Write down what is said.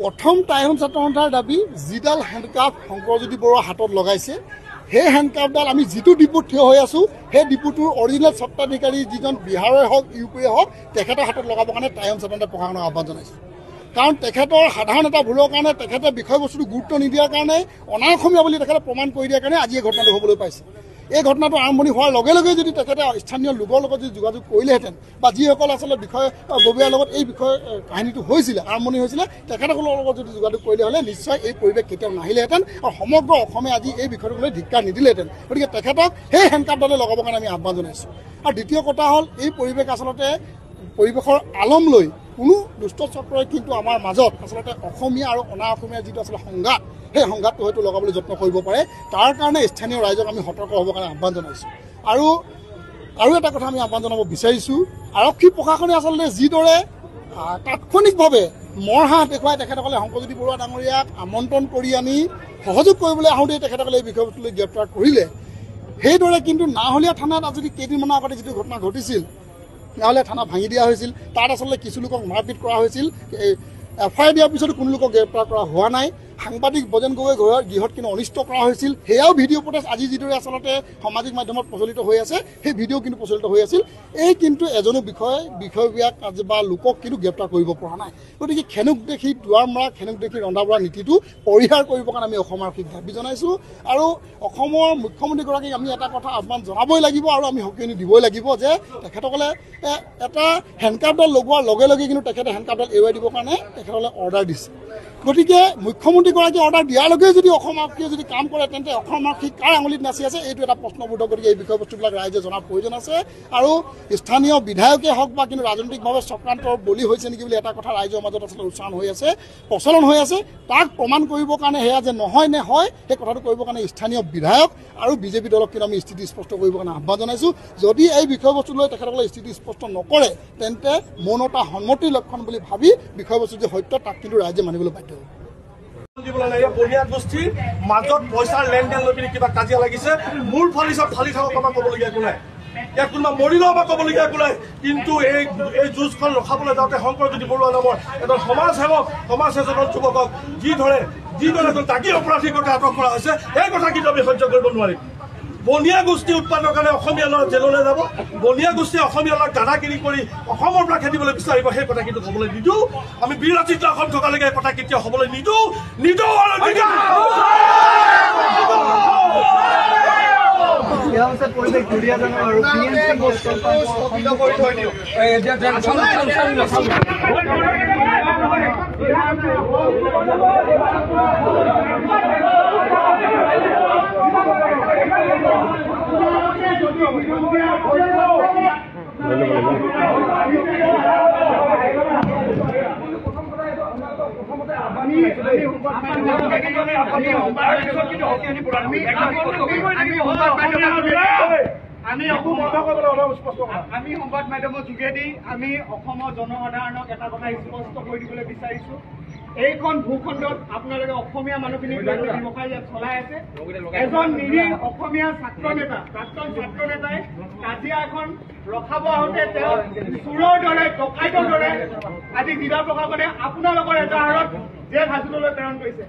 প্ৰথম টাই আহোম ছাত্ৰ সন্থাৰ দাবী, যিডাল হেণ্ডকাফ শংকৰজ্যোতি বৰুৱাৰ হাতত লগাইছে, সেই হেণ্ডকাফডাল আমি যিটো ডিপুত থিয় হৈ আছোঁ, সেই ডিপুটোৰ অৰিজিনেল স্বত্বাধিকাৰী যিজন বিহাৰৰে হওক, ইউ পিৰে হওক, তেখেতৰ হাতত লগাবৰ কাৰণে টাই আহোম ছাত্ৰ সন্থাই প্ৰশাসনক আহ্বান জনাইছোঁ। কাৰণ তেখেতৰ সাধাৰণ এটা ভুলৰ কাৰণে, তেখেতে বিষয়বস্তুটো গুৰুত্ব নিদিয়াৰ কাৰণে, অনাঅসমীয়া বুলি তেখেতে প্ৰমাণ কৰি দিয়াৰ কাৰণে আজি এই ঘটনাটো হ'বলৈ পাইছে। এই ঘটনাটো আৰম্ভণি হোৱাৰ লগে লগে যদি তেখেতে স্থানীয় লোকৰ লগত যদি যোগাযোগ কৰিলেহেঁতেন, বা যিসকল আচলতে বিষয়ববীয়াৰ লগত এই বিষয় কাহিনীটো হৈছিলে, আৰম্ভণি হৈছিলে, তেখেতসকলৰ লগত যদি যোগাযোগ কৰিলে হ'লে নিশ্চয় এই পৰিৱেশ কেতিয়াও নাহিলেহেঁতেন আৰু সমগ্ৰ অসমে আজি এই বিষয়টোক লৈ ধিক্কাৰ নিদিলেহেঁতেন। গতিকে তেখেতক সেই হেণ্ডকাফডালে লগাবৰ কাৰণে আমি আহ্বান জনাইছোঁ। আৰু দ্বিতীয় কথা হ'ল, এই পৰিৱেশ আচলতে পৰিৱেশৰ আলম লৈ কোনো দুষ্ট চক্ৰই কিন্তু আমাৰ মাজত আচলতে অসমীয়া আৰু অনা অসমীয়াৰ যিটো আচলতে সংঘাত, সেই সংঘাতটো হয়তো লগাবলৈ যত্ন কৰিব পাৰে। তাৰ কাৰণে স্থানীয় ৰাইজক আমি সতৰ্ক হ'বৰ কাৰণে আহ্বান জনাইছোঁ। আৰু আৰু এটা কথা আমি আহ্বান জনাব বিচাৰিছোঁ, আৰক্ষী প্ৰশাসনে আচলতে যিদৰে তাৎক্ষণিকভাৱে মৰহাঁহ দেখুৱাই তেখেতসকলে শংকৰজ্যোতি বৰুৱা ডাঙৰীয়াক আমন্ত্ৰণ কৰি আনি সহযোগ কৰিবলৈ আহোঁতে তেখেতসকলে এই বিষয়বস্তুলৈ গ্ৰেপ্তাৰ কৰিলে, সেইদৰে কিন্তু নাহলীয়া থানাত আজি কেইদিনমানৰ আগতে যিটো ঘটনা ঘটিছিল, নাহলীয়া থানা ভাঙি দিয়া হৈছিল, তাত আচলতে কিছু লোকক মাৰপিট কৰা হৈছিল, এফ I R দিয়াৰ পিছতো কোনো লোকক গ্ৰেপ্তাৰ কৰা হোৱা নাই। সাংবাদিক বজেন গগৈ ঘৰৰ গৃহত কিন্তু অনিষ্ট কৰা হৈছিল, সেয়াও ভিডিঅ' ফুটেজ আজি যিদৰে আচলতে সামাজিক মাধ্যমত প্ৰচলিত হৈ আছে, সেই ভিডিঅ' কিন্তু প্ৰচলিত হৈ আছিল। এই কিন্তু এজনো বিষয়ববীয়াক আজি বা লোকক কিন্তু গ্ৰেপ্তাৰ কৰিব পৰা নাই। গতিকে খেনুক দেখি দুৱাৰ মৰা, খেনুক দেখি ৰন্ধা বঢ়া নীতিটো পৰিহাৰ কৰিবৰ কাৰণে আমি অসম আৰক্ষীক দাবী জনাইছোঁ। আৰু অসমৰ মুখ্যমন্ত্ৰীগৰাকীক আমি এটা কথা আহ্বান জনাবই লাগিব আৰু আমি সকিয়নি দিবই লাগিব যে তেখেতসকলে এটা হেণ্ডকাফডাল লগোৱাৰ লগে লগে কিন্তু তেখেতে হেণ্ডকাফডাল এৰুৱাই দিবৰ কাৰণে তেখেতসকলে অৰ্ডাৰ দিছে। গতিকে মুখ্যমন্ত্ৰীগৰাকীয়ে অৰ্ডাৰ দিয়াৰ লগে যদি অসম আৰক্ষীয়ে যদি কাম কৰে, তেন্তে অসম আৰক্ষী কাৰ আঙুলিত নাচি আছে, এইটো এটা প্ৰশ্নবোধক। গতিকে এই বিষয়বস্তুবিলাক ৰাইজে জনাৰ প্ৰয়োজন আছে। আৰু স্থানীয় বিধায়কে হওক বা কিন্তু ৰাজনৈতিকভাৱে চক্ৰান্তৰ বলি হৈছে নেকি বুলি এটা কথা ৰাইজৰ মাজত আচলতে উচ্চাৰণ হৈ আছে, প্ৰচলন হৈ আছে। তাক প্ৰমাণ কৰিবৰ কাৰণে সেয়া যে নহয় নে হয়, সেই কথাটো কৰিবৰ কাৰণে স্থানীয় বিধায়ক আৰু বিজেপি দলক কিন্তু আমি স্থিতি স্পষ্ট কৰিবৰ কাৰণে আহ্বান জনাইছোঁ। যদি এই বিষয়বস্তু লৈ তেখেতসকলে স্থিতি স্পষ্ট নকৰে, তেন্তে মৌনতা সন্মতিৰ লক্ষণ বুলি ভাবি বিষয়বস্তু যে সত্য তাক কিন্তু ৰাইজে মানিবলৈ বাধ্য হ'ব। বনিয়া গোষ্ঠীৰ মাজত পইচাৰ লেনদেন লৈ পিনি কিবা কাজিয়া লাগিছে, মোৰ ফালি চব ফালি থাকক, আমাৰ ক'বলগীয়া একো নাই। ইয়াত কোনোবা মৰিলেও আমাৰ ক'বলগীয়া একো নাই। কিন্তু এই যুঁজখন ৰখাবলৈ যাওঁতে শংকৰজ্যোতি বৰুৱা নামৰ এজন সমাজ সেৱক, সমাজ সচেতন যুৱকক যিদৰে এজন দাগী অপৰাধীৰ কথা আটক কৰা হৈছে, সেই কথা কিন্তু আমি সহ্য কৰিব নোৱাৰিম। বনিয়া গোষ্ঠী উৎপাদনৰ কাৰণে অসমীয়া ল'ৰা জেললৈ যাব, বনিয়া গোষ্ঠীয়ে অসমীয়া ল'ৰাক দাদাগিৰি কৰি অসমৰ পৰা খেদিবলৈ বিচাৰিব, সেই কথা কিন্তু হ'বলৈ নিদিওঁ। আমি বীৰ লাচিত অসম থকালৈকে এই কথা কেতিয়াও হ'বলৈ নিদিওঁ, নিদিওঁ আৰু নিদিওঁ। আমি সংবাদ মাধ্যমৰ যোগেদি আমি অসমৰ জনসাধাৰণক এটা কথা স্পষ্ট কৰি দিবলৈ বিচাৰিছো, এইখন ভূখণ্ডত আপোনালোকে অসমীয়া মানুহখিনি ব্যৱসায় ইয়াত চলাই আছে। এজন নিৰীহ অসমীয়া ছাত্ৰ নেতা, প্ৰাক্তন ছাত্ৰ নেতাই কাজিয়া এখন ৰখাব আহোঁতে তেওঁ চোৰৰ দৰে, ডকাইতৰ দৰে আজি জিলা প্ৰশাসনে আপোনালোকৰ এজাহাৰত জেল হাজোতলৈ প্ৰেৰণ কৰিছে।